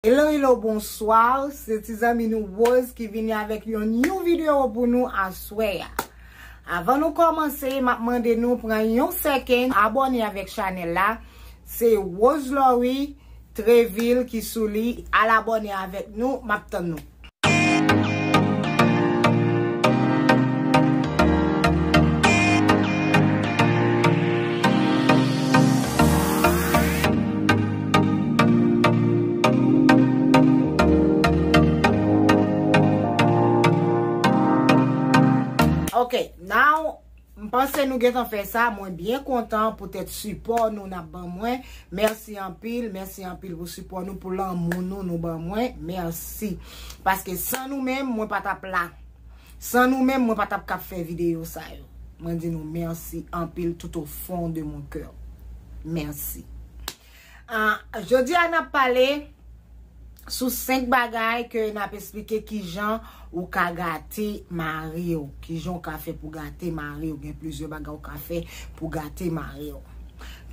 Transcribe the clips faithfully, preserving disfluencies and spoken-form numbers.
Hello, hello, bonsoir. Se ti zanmi nou Rose ki vini avèk yon new video pou nou aswè a. Avan nou kòmanse, m ap mande nou pran yon second, abòne avèk chanèl la. Se Rose Laurie Treville ki sou li. Al abòne avèk nou, m ap tann nou. Ok, now, m panse nou gentan fè sa. Mwen byen kontan poutèt sipò nou n ap ban mwen. Mèsi anpil, mèsi anpil pou sipò nou, pou lanmou nou nou ban mwen. Mèsi. Paske san nou menm, mwen pa t ap la. San nou menm, mwen pa t ap kab fè videyo sa yo. Mwen di nou mèsi anpil tout au fond de mon cœur. Mèsi. Ah, jodi a n ap pale sou senk bagay ke n ap esplike kijan ou ka gate mari w. Kijan ou ka fè pou gate mari w. Gen plizyè bagay ou ka fè pou gate mari w.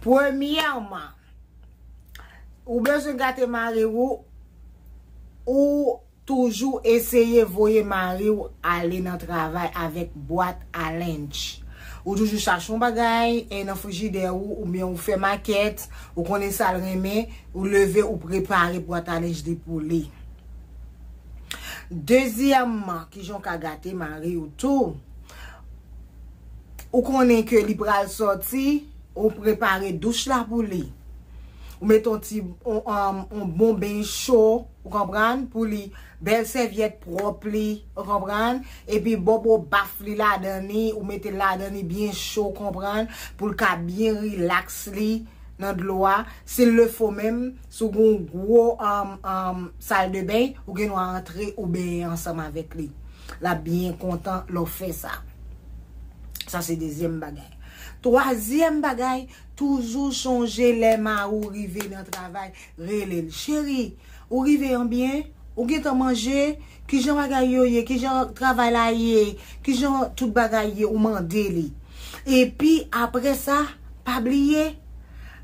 Premyèman, ou bezwen gate mari w, ou toujou eseye voye mari w ale nan travay avèk bwat a lenj. Ou toujou chache yon bagay e nan frijidè ou, oubyen ou fè makèt, ou konnen sa l renmen, ou leve, ou prepare bwat a lenj li pou li. Dezyèmman, kijan w ka gate mari w tou? Ou konnen ke li pral sòti, ou prepare douch la pou li. Ou mete yon ti, yon, um, yon bon beny cho, ou konprann, pou li, bèl sèvyèt pwòp li, ou konprann, epi bobo baf li ladan li, ou mete l ladan li byen cho, ou konprann, pou l ka byen rilaks li nan dlo a. S'il le faut menm, si w gen yon gwo, um, um, sal de beny, ou gen dwa antre ou benyen ansanm avèk li. L ap byen kontan lè w fè sa. Sa se dezyèm bagay. Twazyèm bagay, toujou chonje lè mari w rive nan travay, rele l. Cheri, ou rive an byen? Ou gentan manje? Kijan bagay yo ye? Kijan travay la ye? Kijan tout bagay ye? Ou mande li. Epi, apre sa, pa bliye,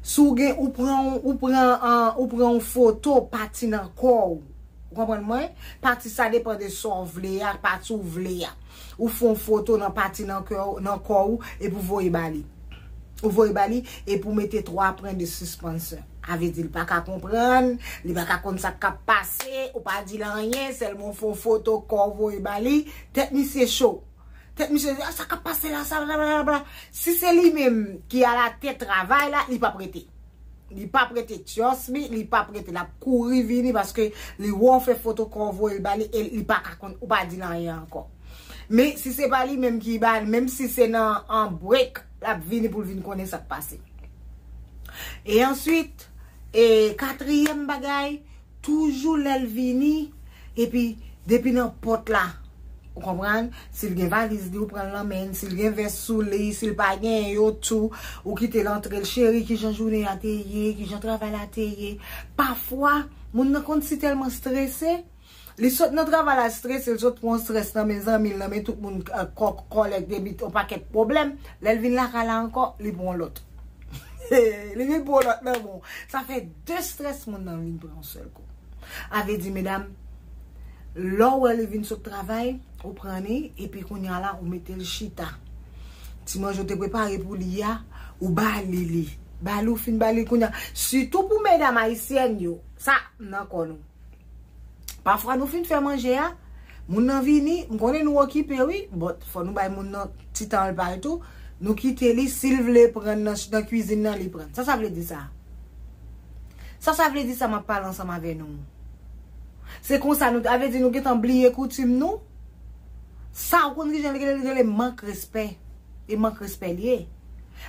si w gen, ou pran, ou pran, ah, ou pran yon foto pati nan kò w. Ou konprann mwen? Pati sa depann de sa w vle a, pati w vle a. Ou fè yon foto nan pati nan kò, nan kò w, epi w voye ba li. Ou voye ba li, epi w mete twa pwen de sispansyon. A vle di, li pa ka konprann, li pa ka konn sa k ap pase, ou pa di l anyen, sèlman w fè yon foto kò w voye ba li, tèt misye cho. Tèt misye, "Ah, sa k ap pase la, sa, blablabla." Si se li menm ki alatèt travay la, li p ap rete. Li p ap rete, trust me, li p ap rete. L ap kouri vini paske li wè w fè foto kò w voye l ba li e li pa ka konn, ou pa di l anyen ankò. Men si se pa li menm ki ba l, menm si se nan an break, l ap vini pou l vin konnen sa k pase. E answit, e katriyèm bagay, toujou lè l vini, epi depi nan pòt la, ou konprann? Si l gen valiz li, ou pran l nan men l, si l gen vès sou li, si l pa genyen yo tou, ou kite l antre l, "Cheri, kijan jounen an te ye, kijan travay la te ye?" Pafwa, moun nan konn si tèlman strese, li sot nan travay la strese, li sot pran strès nan men zanmi l, nan men tout moun, eh, kò-, kòlèg, epi yon pakèt pwoblèm, lè l vin lakay la ankò, li pran lòt. Li vin pran lòt nan bon. Sa fè de strès moun nan vin pran yon sèl kou. A vle di, medam, lè w wè li vin sot travay, ou pran li, epi kounye a la, ou mete l chita. Ti manje w te prepare pou li a, ou ba li li. Ba li, ou fin ba li kounye a. Sitou pou medam ayisyèn yo, sa nan kò nou. Pafwa nou fin fè manje a, moun nan vini, m konnen nou okipe wi, but fò nou bay moun nan ti tan l pa l tou. Nou kite li, si l vle pran nan, nan kwizin nan, li pran. Sa sa vle di sa? Sa sa vle di sa m ap pale ansanm avè nou? Se konsa nou, a vle di nou gentan bliye koutim nou? Sa ou konn kijan l rele, l rele mank respè. E mank respè l ye.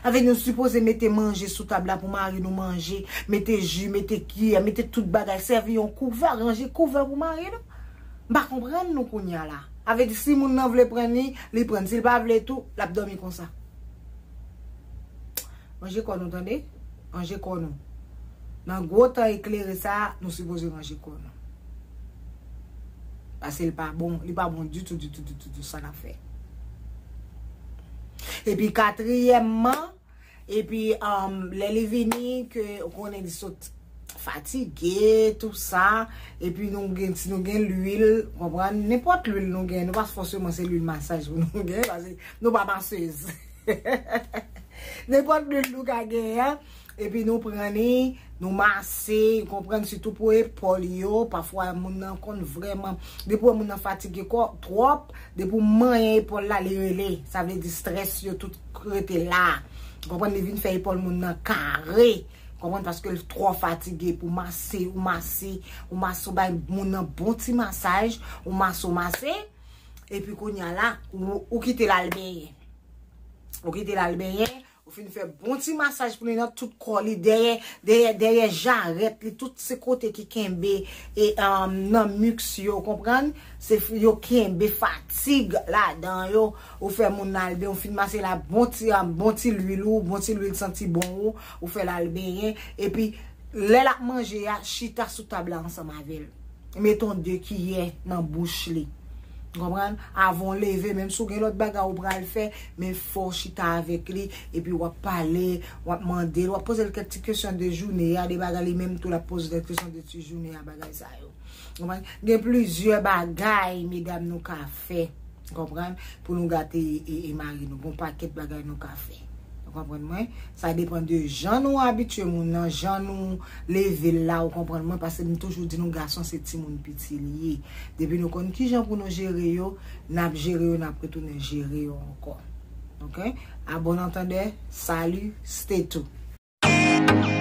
Avèk nou sipoze mete manje sou tab la pou mari nou manje, mete ji, mete kiyè, mete tout bagay, sèvi yon kouvè, ranje kouvè pou mari nou. M pa konprann nou kounye a la. Avèk si moun nan vle pran li, li pran. Si l pa vle tou, l ap dòmi konsa. Ranje kò nou, tande? Ranje kò nou. Nan gwo tan eklere sa a, nou sipoze ranje kò nou. Paske li pa bon, li pa bon ditou, ditou, ditou, ditou, sa n ap fè. Epi katriyèmman, epi, um, lè li vini, ke ou konnen li sot fatige, tou sa. Epi nou gen, si nou gen lwil, konprann, nenpòt lwil nou gen, nou pa fòseman se lwil masaj pou nou gen, paske nou pa masez. Nenpòt lwil nou ka genyen, epi nou pran li, nou mase, konprann, sitou pou epòl yo, pafwa moun nan konn vrèman, depi wè moun nan fatige kò, twòp, depi w manyen epòl la, li rele, sa vle di strès yo tout rete la, konprann, li vin fè epòl moun nan kare, konprann, paske l twò fatige pou mase, ou mase, ou mase, ou bay moun nan bon ti masaj, ou mase, ou mase, epi kounye a la, ou, ou kite l al benyen. Ou kite l al benyen, ou fin fè bon ti masaj pou li nan tout kò li, dèyè, dèyè, dèyè jarèt li, tout se kote ki kenbe e, um, nan miks yo, konprann? Se f- yo kenbe fatig ladan yo. Ou fè moun nan al benyen, ou fin mase la bon ti, um, bon ti lwil ou, bon ti lwil santi bon ou, ou fè l al benyen. Epi, lè l ap manje a, chita sou tab la ansanm avè l. Mete yon de kiyè nan bouch li. Konprann? Avan w leve, menm si w gen lòt bagay ou pral fè, men fò w chita avèk li, epi w ap pale, w ap mande l, w ap poze l kèk ti kesyon de jounen an, de bagay li menm tou, l ap poze l kèk kesyon de ti jounen an, bagay sa yo. Konprann? Gen plizyè bagay, medam, nou ka fè. Konprann? Pou nou gate e, e mari nou. Gon pakèt bagay nou ka fè. Ou konprann mwen? Sa depann de jan nou abitye moun nan, jan nou leve l la, ou konprann mwen, paske m toujou di nou, gason se timoun piti li ye. Depi nou konn kijan pou nou jere yo, n ap jere yo, n ap retounen jere yo ankò. Oke? A bon antandè, salut, stay tuned.